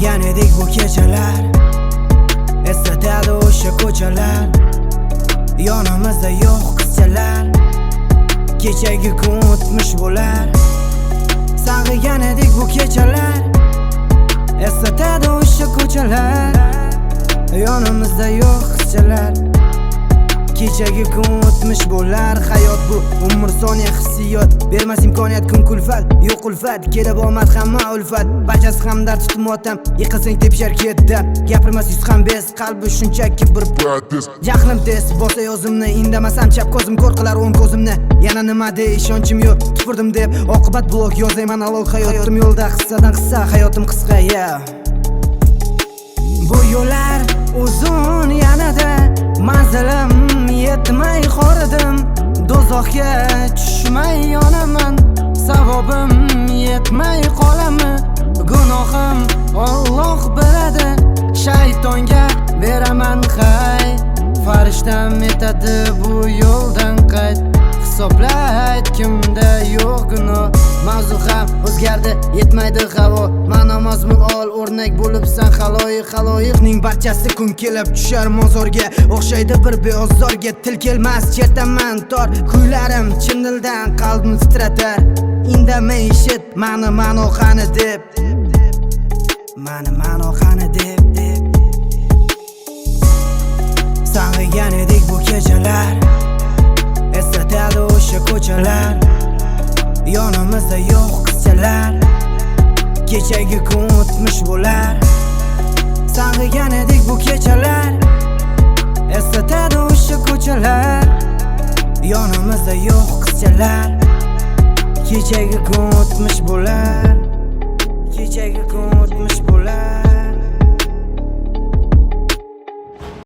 Sang'igan edik bu kechalar, eslatadi o'sha ko'chalar. Yonimizda yo'q qizchalar, kechagi kun o'tmish bo'lar. Sang'igan edik bu kechalar, eslatadi o'sha ko'chalar. Yonimizda yo'q qizchalar, kechagi kun o'tmish bo'lar. Hayot bu umr, soniya, hissiyot. Bermas imkoniyat, kun kulfat, yo'q ulfat. Kelib omad, hamma ulfat. Barchasi hamdard, tutib motam. Yiqilsang, tepishar ketdi. Gapirmas yuz ham bez. Qalbi shunchaki bir Practice. Jahlim tez bosa yozimni. Indamasam, chap ko'zim ko'r qilar o'ng ko'zimni. Yana nima dey, ishonchim yo'q. Tupurdim deb oqibat blok. Yozay monolog. Hayotim yo'lda qissadan qissa. Hayotim qisqa, yeah. Bu yo'llar uzun yanada, manzilim yetmay xoridim. Do'zaxga tushmay yonaman. Savobim yetmay qolami? Gunohim Alloh biladi. Shaytonga beraman hay. Farishtam etadi, bu yo'ldan qayt. Hisoblaydi kimda yo'q gunoh. Mavzu ham o'zgardi, yetmaydi havo. Ma'no mazmun ol, o'rnak bo'libsan xaloyiq. Xaloyiqning barchasi kun kelib tushar mozorga. O'xshaydi bir beozorga. Til kelmas, chertaman tor. Kuylarim chin dildan qalbni titratar. Indamay eshit mani, ma'no qani deb. Mani ma'no qani deb, deb. Sang'igan edik bu kechalar, eslatadi o'sha ko'chalar. Yonimizda yo'q qizchalar, kechagi kun o'tmish bo'lar. Sang'igan edik bu kechalar, eslatadi o'sha ko'chalar. Yonimizda yo'q qizchalar, kechagi kun o'tmish bo'lar. Kechagi kun o'tmish.